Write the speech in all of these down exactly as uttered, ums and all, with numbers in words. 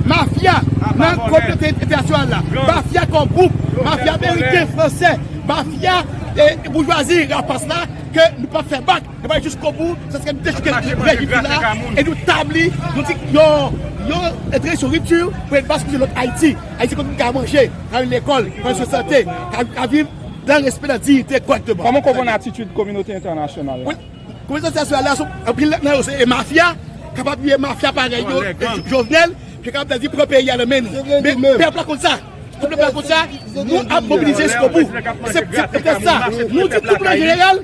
Mafya nan kominote entènasyonal la, mafya kò gwoup, mafya ameriken, fransè, mafya, eh, boujwazi rapas la, ke nou p ap fè bak. Nou pral jiskobou, se ke nou dechouke rejim la, e nou tabli, nou di, yon, yon tranzisyon ripti pou ede baz pou yon lòt Ayiti. Ayiti kote moun ka manje, ka jwenn lekòl, ka jwenn swen sante, ka, ka viv nan respè, nan diyite, kòrèkteman. Kòman w konprann atitid kominote entènasyonal la? Wi, kominote entènasyonal la, anpil nan yo se mafya, kapab ye mafya parèy yo, Jovenel, ki kapab di pran peyi a nan men nou. Men pèp la konn sa. Tout pèp la konn sa, nou ap mobilize jiskobou. Se, se poutèt sa, nou di tout plan jeneral,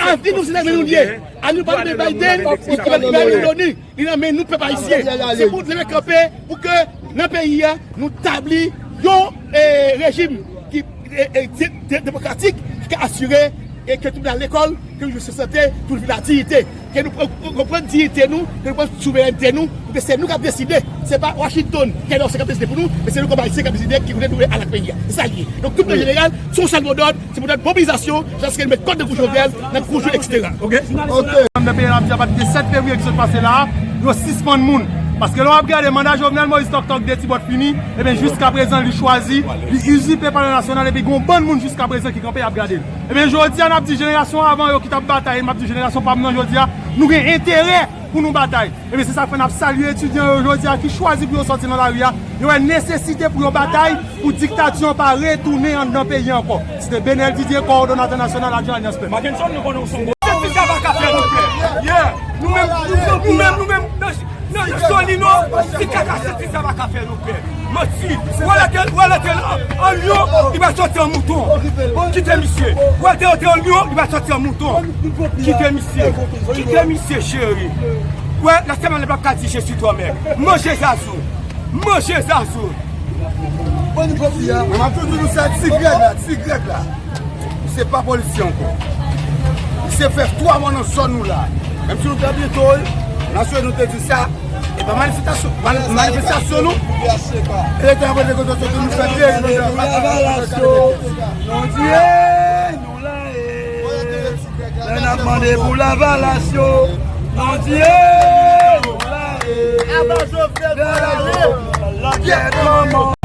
avni nou se nan men nou l ye. Ann nou pa tande Biden, li pa tande Meloni, li nan men nou pèp ayisyen. Se pou nou leve kanpe pou ke nan peyi a, nou tabli yon, eh, rejim ki, eh, eh, de-, de-, demokratik, ki ka asire, eh, ke tout moun al lekòl, ke nou jwenn sante, ke nou viv nan diyite, ke nou pran, pran diyite nou, ke nou pran souverènte nou, pou ke se nou k ap deside. Se pa Washington, Kenneth Oswald k ap deside pou nou, men se nou kòm Ayisyen k ap deside ki kote nou vle al ak peyi a. Se sa l ye. Donk, tout an jeneral, se yon sèl modòd, se modòd mobilizasyon, jiskaske nou met kòd nan kou Jovenel, nan kou Joe, et cetera. Oke? Oke. Nan peyi a, n ap di, apati de sèt fevriye ki sot pase la a, yo sispann moun. Paske lè w ap gade manda Jovenel Moïse Tòk Tòk de ti bòt fini, ebyen, jiska prezan, li chwazi, li izipe Palè Nasyonal, epi gen yon bann moun jiska prezan ki kanpe, y ap gade l. Ebyen, jodi a, n ap di jenerasyon avan yo ki t ap batay, e m ap di jenerasyon pa m nan jodi a, nou gen enterè pou nou batay. Ebyen, se sa k fè n ap salye etidyan yo jodi a ki chwazi pou yo sòti nan lari a. Yo wè nesesite pou yo batay pou diktati an pa retounen anndan peyi a ankò. Se te Benel Didier, kowòdonatè nasyonal Adjè Alyans Pèp. Mackenson, nou konnen w se yon bon. Se ti sa pa ka fè nou pè. Yeah. Nou menm, nou, nou, nou menm, nou menm, nan, nan, nan Solino, ti kaka se ti sa pa ka fè nou pè. Manti. Wè lè te, wè lè te an lyon, li va sòti an mouton. Kite misye. Wè lè te, te an lyon, li va sòti an mouton. Kite misye. Kite misye, cheri. Wè, la sèman lè p ap ka di je suis ton mère. Manje zazou. Manje zazou. Mwen, m ap toujou di nou sa, Ti Grèg la, Ti Grèg la. Misye pa polisye ankò. Misye fè twa mò nan zòn nou la. Menm si nou te byen tol, nan sou nou te di sa. E pa manifestasyon, mani-, manifestasyon nou. E te anvoye de kote sou nou fè byen. Pou Lavalas yo, non Dye, nou la e. Lè n ap mande pou Lavalas yo, non Dye, nou la e. Aba Jovenel, Lavalas, langyèt manman.